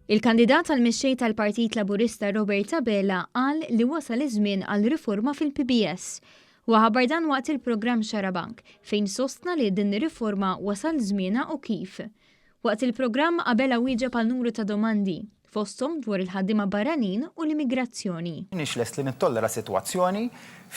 Il-kandidat għal mexxej tal-Partit Laburista Robert Abela qal li wasal iż-żmien għal riforma fil-PBS. Huwa ħabbar dan waqt il-programm Xarabank, fejn sostna li din ir-riforma wasal żmienha u kif. Waqt il-programm Abela wieġeb għal numru ta' domandi, fosthom dwar il-ħaddiema barranin u l-immigrazzjoni. M'iniex lest li nittollera sitwazzjoni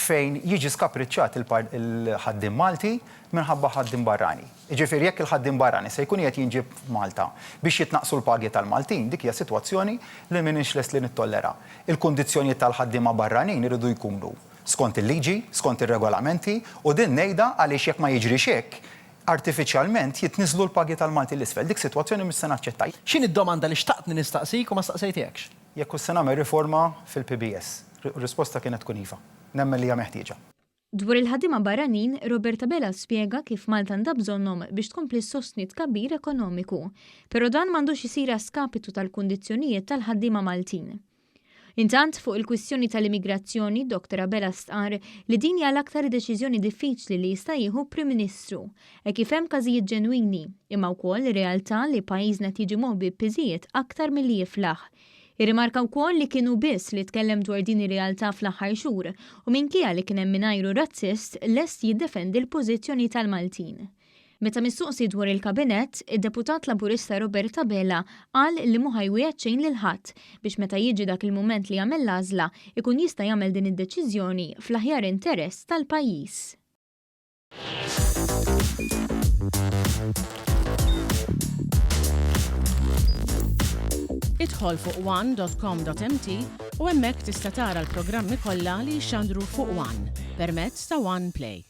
fejn jiġi skapriċċat il-ħaddiem Malti minħabba ħaddiem barrani. Jiġifieri jekk il-ħaddiem barrani se jkun qiegħed jinġieb f'Malta biex jitnaqqsu l-pagi tal-Maltin, dik hija sitwazzjoni li m'iniex lest li nittollera. Il-kundizzjonijiet tal-ħaddiema barranin iridu jkunu skont il-liġi, skont ir-regolamenti u din ngħidha għaliex jekk ma jiġrix hekk, artifiċjalment jitniżżlu l-pagi tal-Maltin 'l isfel. Dik sitwazzjoni mhux se naċċetta. X'inhi d-domanda li xtaqtni nistaqsik u ma staqsejthekx? Jekk hux se nagħmel riforma fil-PBS. R-risposta kienet tkun iva. Nemmen li hija meħtieġa. Dwar il-ħaddiema barranin, Robert Abela spjega kif Malta għandha bżonnhom biex tkompli ssostni t-tkabbir ekonomiku. Però dan m'għandux isir a skapitu tal-kundizzjonijiet tal-ħaddiema Maltin. Intant, fuq il-kwistjoni tal-immigrazzjoni, Dottor Abela stqarr li din hija l-aktar deċiżjoni diffiċli li jista' jieħu Prim Ministru, hekk kif hemm każijiet ġenwini, imma wkoll ir-realtà li pajjiżna qed jiġi moħbi b'piżijiet aktar milli jiflaħ. Irrimarka wkoll li kien hu biss li tkellem dwar din ir-realtà fl-aħħar xhur u minkejja li kien hemm min għajru razzist, lest jiddefendi l-pożizzjoni tal-Maltin. Meta mistoqsi dwar il-Kabinett, id-Deputat Laburista Robert Abela qal li mhu ħa jwiegħed xejn lil ħadd biex meta jiġi dak il-mument li jagħmel l-għażla, ikun jista' jagħmel din id-deċiżjoni fl-aħjar interess tal-pajjiż. Idħol fuq one.com.mt u hemmhekk tista' tara l-programmi kollha li jixxandru fuq One permezz ta' One Play.